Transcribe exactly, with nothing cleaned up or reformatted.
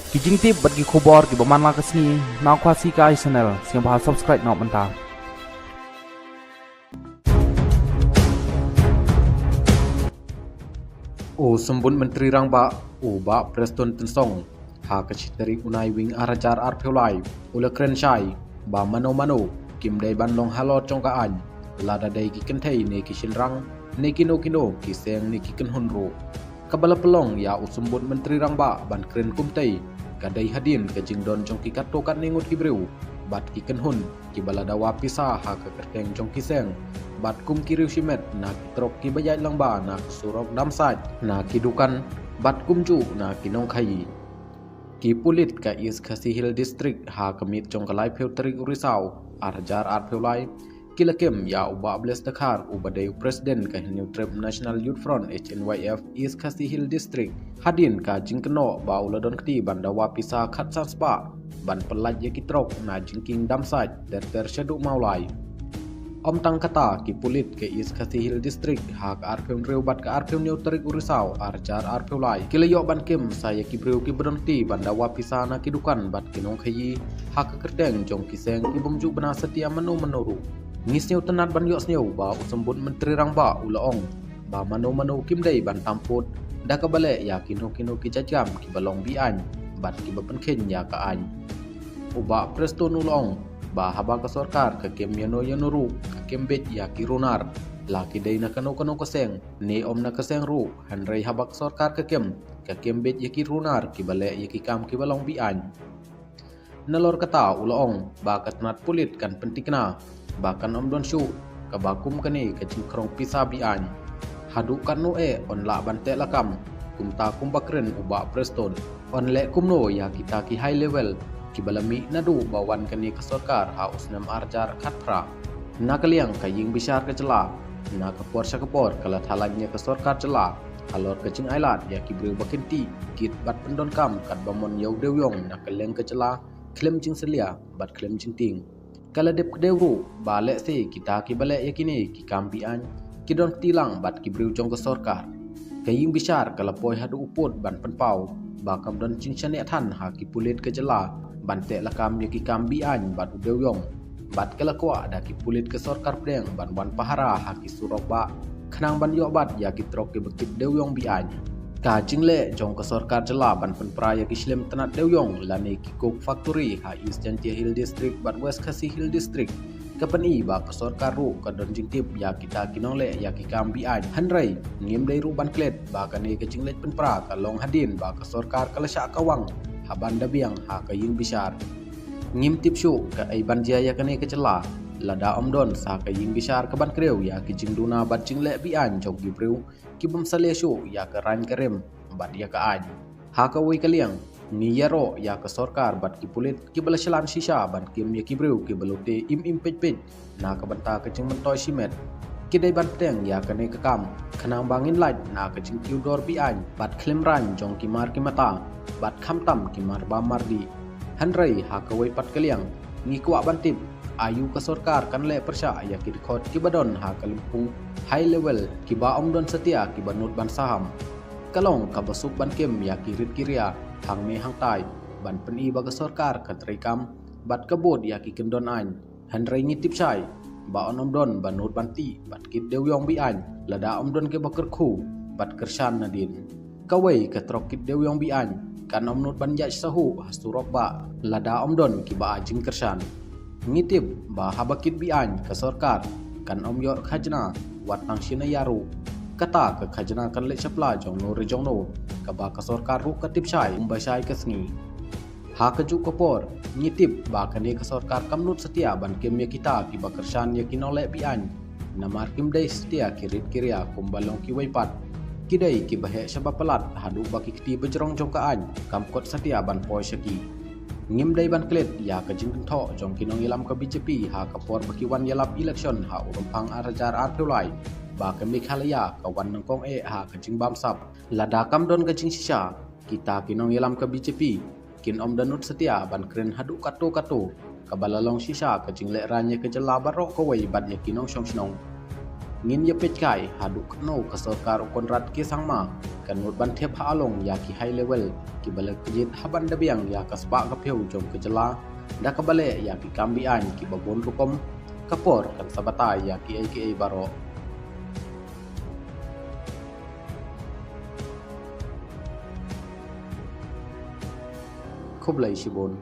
Ki jingtip bad ki khubor kiba man la ka sngi na Khasi Kai Channel, sngewbha subscribe noh mynta. U Symbud Myntri Rangbah, u Bah Prestone Tynsong, ha ka shi tarik u Naiwieng ar hajar arphew lai, u la kren shai ba mano mano kim dei ban long halor jong ka aiñ, lada dei ki kynthei ne ki shynrang, ne kino kino ki seng ne ki kynhun ruh. Kaba la pynlong ïa u Symbud Myntri Rangbah ban kren kumtei, ka dei hadien ka jingdon jong ki katto katne ngut ki briew bad ki kynhun kiba la dawa pisa ha ka kyrteng jong ki seng bad kum ki riew shimet na ki trok kiba ïaid lyngba na ka surok Damsait, na ki dukan bad kumjuh na ki nongkhaïi. Ki pulit ka East Khasi Hills District ha ka miet jong ka laiphew tarik u Risaw ar hajar arphew lai, ki la kem ïa u Bah Bless Dkhar, uba dei u President ka Hynñiewtrep National Youth Front, H N Y F, East Khasi Hills District, hadien ka jingkynnoh ba u la don kti ban dawa pisa khatsan spah ban pyllait ïa ki trok na jingkieng Damsait ter ter shaduh Mawlai. Ym tang kata, ki pulit ka East Khasi Hills District ha ka arphew hynriew bad ka arphew hynñiew tarik u Risaw ar hajar arphew lai, ki la ïoh ban kem sa ïa ki briew kiba don kti ban dawa pisa na ki dukan bad ki nongkhaïi ha ka kyrteng jong ki seng ki bym ju bna satia mano mano ruh. Ngi sngewtynnat ban ïohsngew ba u Symbud Myntri Rangbah u la ong ba mano mano kim dei ban tam pud da kaba leh ïa kino kino ki jait kam kiba long be-aiñ bad kiba pynkheiñ ïa ka aiñ. U Bah Prestone u la ong ba haba ka sorkar ka kem ïano ïano ruh, ka kem beit ïa ki runar, la ki dei na kano kano ka seng ne ym na ka seng ruh, hynrei haba ka sorkar ka kem, ka kem beit ïa ki runar kiba leh ïa ki kam kiba long be-aiñ. Nalor kata u la ong ba ka tnat pulit kan pynthikna ba kan ym don shuh kaba kum kane ka jingkhrong pisa be-aiñ. Haduh katno eh yn lah ban teh lakam, kumta kumba kren u Bah Prestone. Yn leh kumno ïa kita ki high level kiba la mih naduh ba wan kane ka sorkar ha u snem ar hajar khatphra? Na ka liang ka ïing bishar ka jylla, na ka por sha ka por ka la thalan ïa ka sorkar jylla halor ka jingailad ïa ki briew ba kynti kit bad pyndonkam katba mon ïa u dewïong na kylleng ka jylla, khlem jingsalia bad khlem jingtieng. Ka la dep kdew ruh ba lehse kita kiba leh ïa kine ki kam be-aiñ ki don kti lang bad ki briew jong ka sorkar. Ka ïing bishar ka la poi haduh u pud ban pynpaw ba kam don jingshaniah than ha ki pulit ka jylla ban teh lakam ïa ki kam be-aiñ bad u dewïong, bad ka la kwah da ki pulit ka sorkar pdeng ban wan pahara ha ki surok bah khnang ban ïoh bat ïa ki trok kiba kit dewïong be-aiñ. Ka jingleh jong ka sorkar jylla ban pynpra ïa ki shlem tnat dewïong lane ki coke factory ha East Jaintia Hills District bad West Khasi Hills District ka pyni ba ka sorkar ruh ka don jingtip ïa kita ki nongleh ïa ki kam be-aiñ. Hynrei ngim dei ruh ban klet ba kane ka jingleh pynpra ka long hadien ba ka sorkar ka la shah kawang ha ban da biang ha ka ïing bishar. Ngim tip shuh kaei ban jia ïa kane ka jylla lada ym don sa ka ïing bishar ka ban kdew ïa ki jingduna bad jingleh be-aiñ jong ki briew ki bym salia shuh ïa ka rain ka rim bad ïa ka aiñ. Ha kawei ka liang, ngi ïaroh ïa ka sorkar bad ki pulit kiba la shlan shisha ban kem ïa ki briew kiba lute im im peit peit na ka bynta ka jingmyntoi shimet. Ki dei ban pdiang ïa kane ka kam khnang ba ngin lait na ka jingkiew dor be-aiñ bad khlem rain jong ki mar ki mata bad khamtam ki mar bam mar dih. Hynrei ha kawei pat ka liang, ngi kwah ban tip aïu ka sorkar kan leh pyrshah ïa ki dkhot kiba don ha ka lympung high level kiba ym don satia kiba nud ban saham. Ka long kaba suk ban kem ïa ki rit ki ria hangne hangtai ban pyni ba ka sorkar ka treikam bad ka bud ïa ki kyndon aiñ. Hynrei ngi tip shai ba yn ym don ba nud ban tih bad kit dewïong be-aiñ lada ym don kiba kyrkhu bad kyrshan nadien. Kawei ka trok kit dewïong be-aiñ kan ym nud ban ïaid sahuh ha surok bah lada ym don kiba ai jingkyrshan. Ngi tip ba haba kit be-aiñ ka sorkar kan ym ïoh khajna wat tang shi naya ruh. Kata ka khajna kan leit shapla jongno re jongno, kaba ka sorkar ruh ka tip shai kumba shai ka sngi. Ha kajuh ka por, ngi tip ba kane ka sorkar kam nud satia ban kem ïa kita kiba kyrshan ïa ki nongleh be-aiñ. Namar kim dei satia ki rit ki ria kumba long kiwei pat. Ki dei kiba heh shaba palat haduh ba ki kti bajrong jong ka aiñ kam kot satia ban poi sha ki. Ngim dei ban klet ïa ka jingkynthoh jong ki nongïalam ka B J P ha ka por ba ki wan ïalap election ha u Rymphang ar hajar arphew lai ba ka Meghalaya ka wan nyngkong eh ha ka jingbamsap. Lada kam don ka jingshisha, kita ki nongïalam ka B J P kin ym da nud satia ban kren haduh katto katto, kaba la long shisha ka jingleh rain ïa ka jylla baroh kawei bad ïa ki nongshong shnong. Ngin ïa peit kai haduh katno ka sorkar u Conrad K Sangma kan nud ban thep ha along ïa ki high level kiba la kjit ha ban da biang ïa ka spah ka phew jong ka jylla da kaba leh ïa ki kam be-aiñ kiba bun rukom. Ka por kan sa batai ïa kiei kiei baroh. Khublei shibun.